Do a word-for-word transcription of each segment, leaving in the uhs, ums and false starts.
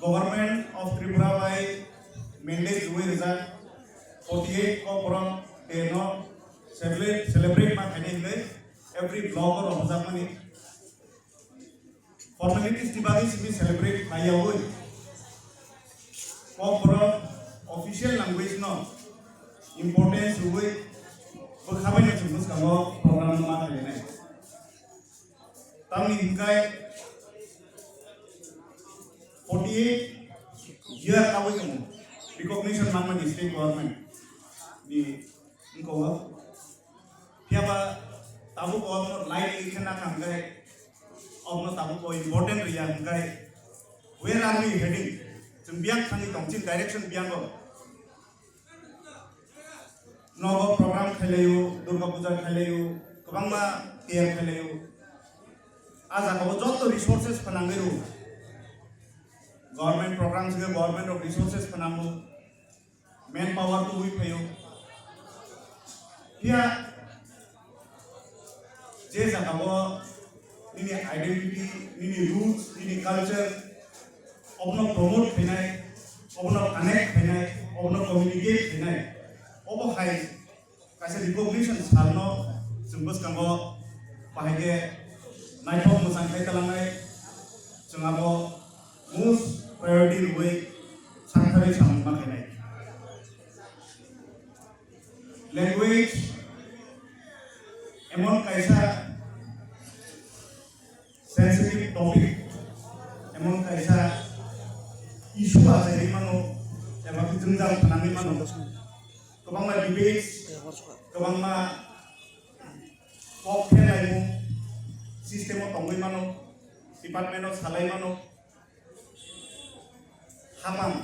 Government of Tripura bai mandate rwi rijak forty eight Kokborok day no celebrate, celebrate ma khainai hinwi every block o rohorjakmani. Formalities ni bagwi simi celebrate khlai yaui Kokborok official language no importance rwi bwkhabaino chwng bwskango program no ma khainai. Tamni hinkhai forty eight year tabuk tongo recognition manmani state government ni wngkho. Phiya ba tabuk o lightly khe nakha hwnkhe, obono tabuk o important rwya hwnkhe, where are we heading? Chwng biyang thangwi tong, chini direction biyango. Nogo program khailaio, Durga Puja khailaio, kwbangma ter khailaio. A jagao joto resources phanangwi rwo. Government program se government rok resources phanango. Manpower tubui phaio. Phiya je jagao nini identity, nini roots, nini culture, obono promote khainai, obono connect khainai, obono communicate khainai, obo hai kaisa recognition salno chwng bwskango bahai khe naithok mwchang khai talangnai, chwng abo most priority rwui sakthari samung ma khainai. Language emon kaisa sensitive topic, emon kaisa issue achaigwi mano, eba khe jwngjal khanangwi mano. Kwbangma debates, kwbangma kok pherlaimung system o tongwi mano, department o salai mano. Hapang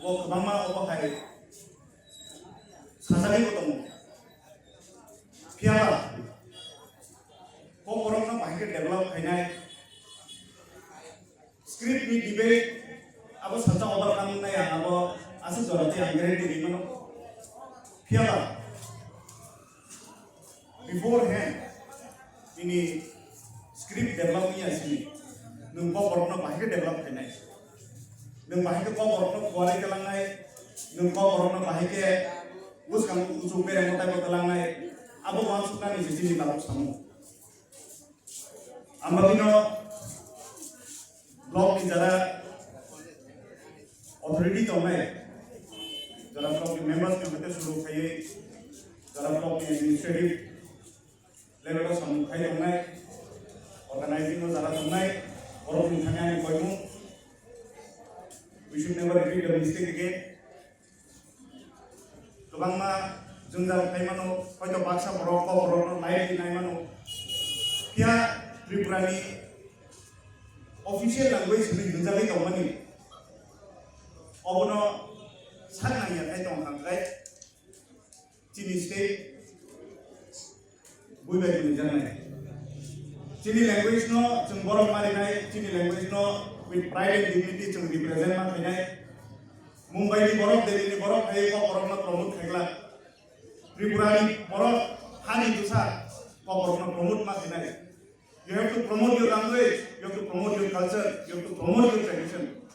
o kwbangma obo hai sajagwi bo tongo. Phiya ba Kokborok no bahai khe develop khainai, script ni debate abo sacha overcome nai ang abo aswk jora tei ang guarantee ri mano. Phiya ba beforehand nini script develop wngya sini, nwng Kokborok no bahai khe develop khainai, nwng bahai khe Kokborok no kuarwi kwlangnai, nwng Kokborok no bahai khe bwskang kuchuk bereng taibo kwlangnai, abo uansuknani se chini tabuk samung. Ang bagwino block ni jara authority tongnai, jara block ni members ni hoite suru khaiwi, jara block ni administrative level o samung khai tongnai, organizing o jara tongnai, borok ni thani ani koimung, we should never repeat the mistake again. Kwbangma jwngjal khai mano, hoito baksa borok, kok borok no live di nai mano. Phiya Tripura ni official language hinwi hwnjagwi tongmani, obono sak nangya khai tong kha, hwnkhe chini state buibai hwnwi jaknai. Chini language no chwng borok marinai, chini language no with pride and dignity chwng represent ma khainai. Mumbai ni borok, Delhi ni borok phai kok borok no promote khaikla. Tripura ni borok hani bwsa kok borok no promote ma khainai. You have to promote your language, you have to promote your culture, you have to promote your tradition.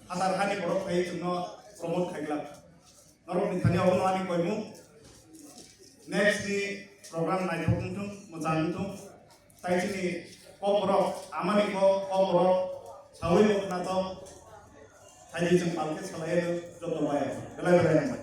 Hatar hani borok phai chwng no promote khaikla. Norok ni thani obono ani koimung. Next ni program naithok wngthung, mwchang wngthung. Tai chini kok borok, amani kok, kok borok sawi bo khnathok. Thani chwng palkhe salai joto bai belai belai hambai.